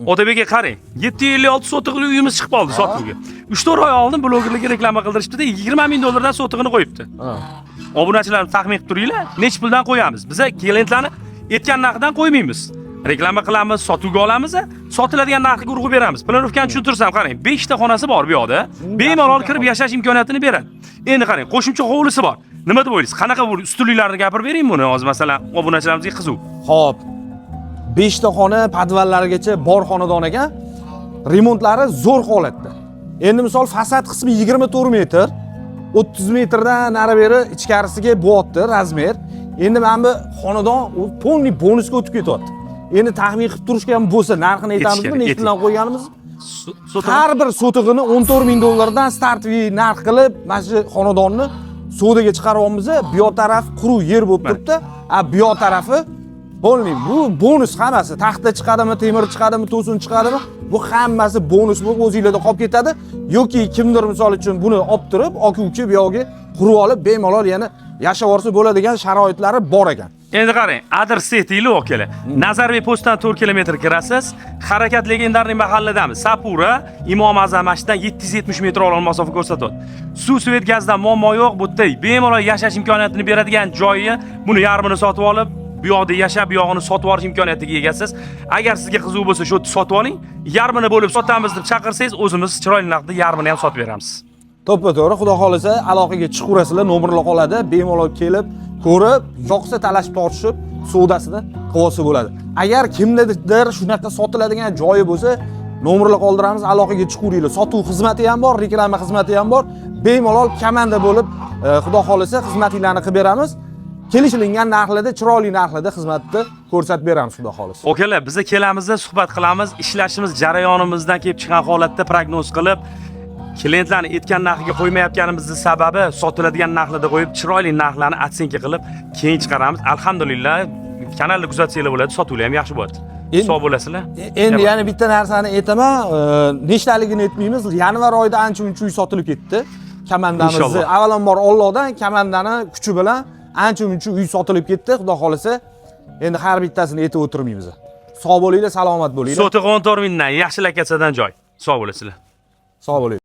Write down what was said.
Otabek aka, qarang, 756 sotiqli uyimiz chiqib qoldi sotuvga. 3-4 oy oldin blogerlarga reklama qildirishdi-da, 20 ming dollardan sotig'ini qo'yibdi. Obunachilarni taxmin qilib turinglar, nechi puldan qo'yamiz? Biza klientlarni aytgan narxidan qo'ymaymiz. Reklama qilamiz, sotuvga olamiz, sotiladigan narxiga urg'u beramiz. Планировка ni tushuntirsam, qarang, 5 ta xonasi bor bu yoqda. Bemalol kirib yashash imkoniyatini beradi. Endi qarang, qo'shimcha hovlisi bor. Nima deb o'ylaysiz? Qanaqa bu ustunliklarni gapirib bering buni hozir, masalan, obunachilarimizga qiziq. Xo'p. 5 ta xona podvallarigacha bor xonadon ekan. Remontlari zo'r holatda. Endi misol fasad qismi 24 metr, 30 metrdan nari beri ichkarisiga bo'lyapti размер. Endi mana bu xonadon u полный bonusga o'tib ketyapti. Endi taxmin qilib turishga ham bo'lsa, narxini aytamizmi, kerak, nechi puldan qo'yganimiz? Sotig'i Har bir sotig'ini 14 ming dollardan стартовый narx qilib, mana shu xonadonni savdoga chiqaryapmiz. Bu yoq taraf quruq yer bo'lib turibdi, a bu yoq tarafi полный bu bonus hammasi. Taxta chiqadimi, temir chiqadimi, to'sin chiqadimi, bu hammasi bonus bo'lib o'zinglarda qolib ketadi. Yoki kimdir misol uchun buni olib turib, aka uka bu yog'iga qurib olib, bemalol yana yashab yuborsa bo'ladigan sharoitlari bor ekan. Endi qarang, adres aytinglar, akalar. Nazarbek postdan 4 kilometr kirasiz. Harakat легендарный mahalladamiz. Sapura, Imom Azam masjididan 770 metr ola masofa ko'rsatyapti. Suv, свет, gazdan muammo yo'q. Bu yerda bemalol yashash imkoniyatini beradigan joyi, buni yarmini sotib olib, bu yoqda yashab, bu yog'ini sotib olish imkoniyatiga egasiz. Agar sizga qiziq bo'lsa, shu yerda sotib oling. Yarmini bo'lib sotamiz deb chaqirsangiz, o'zimiz chiroyli narxda yarmini ham sotib beramiz. To'ppa to'g'ri, xudo xohlasa aloqaga chiqaverasizlar, nomerlar qoladi, bemalol kelib, ko'rib, yoqsa talashib tortishib, savdosini qilib olsa bo'ladi. Agar kimdadir shunaqa sotiladigan joyi bo'lsa, nomerlar qoldiramiz, aloqaga chiqaveringlar. Sotuv xizmati ham bor, reklama xizmati ham bor. Bemalol komanda bo'lib, xudo xohlasa xizmatinglarni qilib beramiz. Kelishilingan narxlarda, chiroyli narxlarda xizmatni ko'rsatib beramiz, xudo xohlasa. Okalar, biza kelamizda suhbat qilamiz, ishlashimiz jarayonimizdan kelib chiqqan holatda prognoz qilib, klientlarni aytgan narxiga qo'ymayotganimizni sababi sotiladigan narxlarda qo'yib, chiroyli narxlarni оценка qilib, keyin chiqaramiz. Alhamdulillah, kanalni kuzatsanglar bo'ladi, sotuvlar ham yaxshi bo'ladi. Sog' bo'lasizlar. Endi yana bitta narsani aytaman, nechtaligini aytmaymiz. Yanvar oyida ancha muncha uy sotilib ketdi. Komandamizni Inshaalloh. Avvalambor Allohdan, komandani kuchi bilan ancha muncha uy sotilib ketdi. Xudo xohlasa, endi har bittasini aytib o'tirmaymiz. Sog' bo'linglar, salomat bo'linglar. Sotiq 14 mingdan yaxshi lokatsiyadan joy. Sog' bo'lasizlar. Sog' bo'linglar.